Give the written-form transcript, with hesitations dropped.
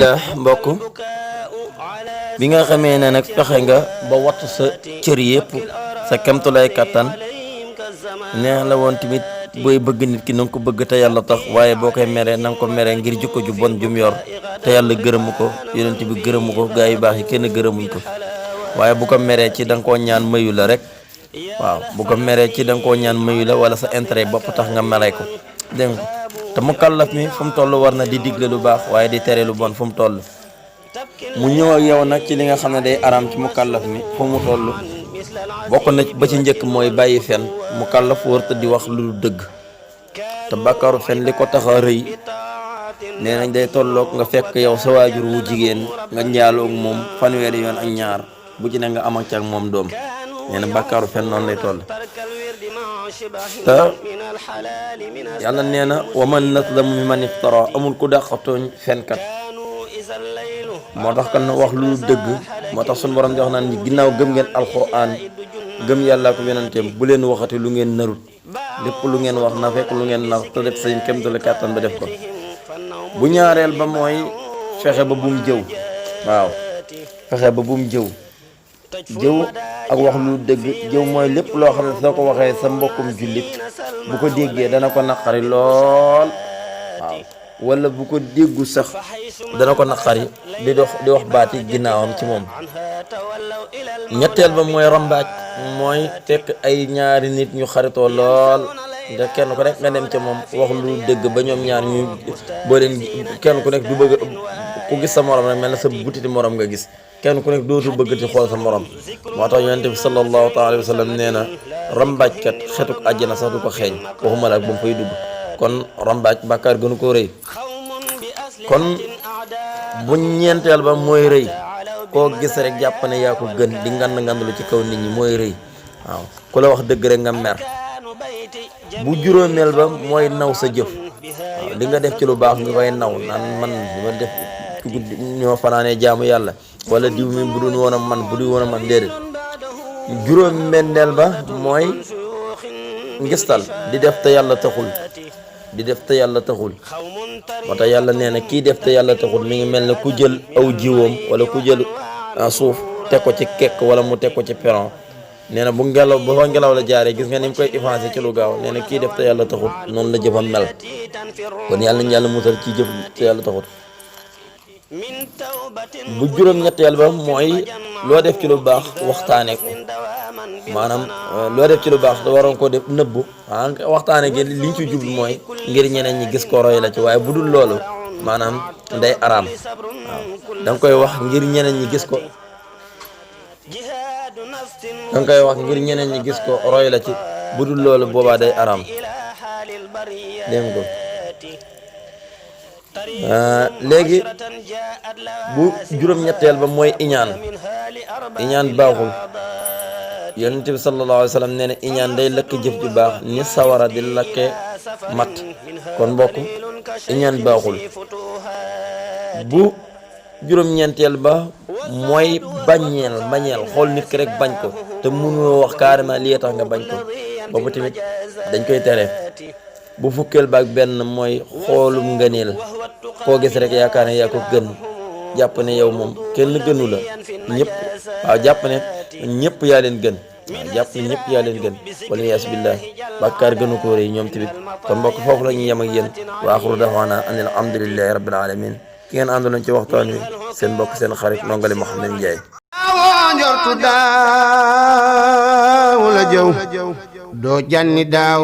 la mbokk bi nga xamee ne nag fexe nga ba wattu sa cër yëpp sa kemtulay kattan neex la woon tamit booy bëgg nit ki na nga ko bëgg te yàlla tax waaye boo koy meree na nga ko meree ngir jikko ju bon jum yor te yàlla gërëmu ko yonent bi gërëmu ko gaa yu baax yi kenn gërëmuñ ko waaye bu ko meree ci da nga koo ñaan mayu la rek waaw bu ko meree ci da nga koo ñaan mayu la wala sa intérêt bopp tax nga meree ko dégg nga te mu kàllaf mi fu mu toll war na di digle lu baax waaye di tere lu bon fu mu toll mu ñëw ak yow nag ci li nga xam ne day araam ci mu kàllaf mi fu mu toll bokk na ba ci njëkk mooy bàyyi fen mu kàllaf warta di wax lu dëgg te bàkkaaru fen li ko tax a rëy nee nañ day tolloog nga fekk yow sa waajur wu jigéen nga njaaloo ak moom fanweeri yoon ak ñaar bu ci ne nga am ak moom doom nee na bàkkaaru fen noonu lay toll te yàlla nee na wa man nazlamu mimman iftara amul ku dàqatooñ fenkat moo tax kan wax lu dëgg moo tax suñu borom di wax naan ni ginnaaw gëm ngeen alquran gëm yàlla ko yonenteem bu leen waxati lu ngeen narut lépp lu ngeen wax na fekk lu ngeen nar te def seen kémtale kàttan ba def ko bu ñaareel ba mooy fexe ba bum jëw waaw fexe ba bum jëw ak wax lu dëgg jëw mooy lépp loo xam ne soo ko waxee sa mbokkum jullit bu ko déggee dana ko naqari lool waaw wala bu ko déggu sax dana ko naqari di wax baati ginnaawam ci moom ñetteel ba mooy rambaaj mooy fekk ay ñaari nit ñu xaritoo lool nga kenn ku nekk nga dem ca moom wax lu dëgg ba ñoom ñaar ñu boo leen kenn ku nekk du bëgg ku gis sa morom rek mel na sa butiti morom nga gis kenn ku nekk dootu bëggati xool sa morom moo tax yonent bi sallallahu taala wa sallam nee na rambaajkat xetuk àjjana sax du ko xeeñ waxuma la ak ba mu fay dugg kon rambaaj bàkkaar gënu koo rëy kon bu ñeenteel ba mooy rëy koo gis rek jàpp ne yaa ko gën di ngand lu ci kaw nit ñi mooy rëy waaw ku la wax dëgg rek nga mer bu juróomeel ba mooy naw sa jëf waaw li nga def ci lu baax nga koy naw naan man li ma def ci guddi ñoo fanaanee jaamu yàlla wala diw mi bu dul woon a man déedéet juróom-benneel ba mooy ngistal di def te yàlla taxul moo tax yàlla nee na kii def te yàlla taxul mi ngi mel ne ku jël aw jiwoom wala ku jël suuf teg ko ci kekk wala mu teg ko ci peron nee na bu fa ngelaw la jaaree gis nga ni mu koy effacé ci lu gaaw nee na kii def te yàlla taxul noonu la jëfam mel kon yàlla nañu yàlla musal ci jëf te yàlla taxul bu juróom-ñetteel ba mooy loo def ci lu baax waxtaane ko maanaam loo def ci lu baax da waroon ko def nëbbu waxtaane gi liñ ci jublu mooy ngir ñeneen ñi gis ko roy la ci waaye bu dul loolu maanaam day araam waaw da nga koy wax ngir ñeneen ñi gis ko roy la ci bu dul loolu boobaa day araam dégg nga léegi bu juróom-ñetteel ba mooy iñaan baaxul yonent bi sallallahu alayhi wa sallam nee na iñaan day lakk jëf ju baax ni sawara di lakke mat kon mbokk iñaan baaxul bu juróom-ñeenteel ba mooy bañeel xool nit ki rek bañ ko te mënoo wax carrément lii tax nga bañ ko boobu tamit dañ koy tere bu fukkeel baak benn mooy xoolum ngëneel koo gis rek yaakaar ne yaa ko gën jàpp ne yow moom kenn gënu la ñëpp waaw jàpp ne ñëpp yaa leen gën wala yaas billah bàkkaar gënu ko rëy ñoom tamit kon mbokk foofu la ñuy yem ak yéen wa axiru daxwaana an alhamdulillahi rabbil alamin ki ngeen àndaloon ci waxtaan wi seen mbokk seen xarit ndongali Mouhamed Ndiaye njortu daaw la jëw doo janni daaw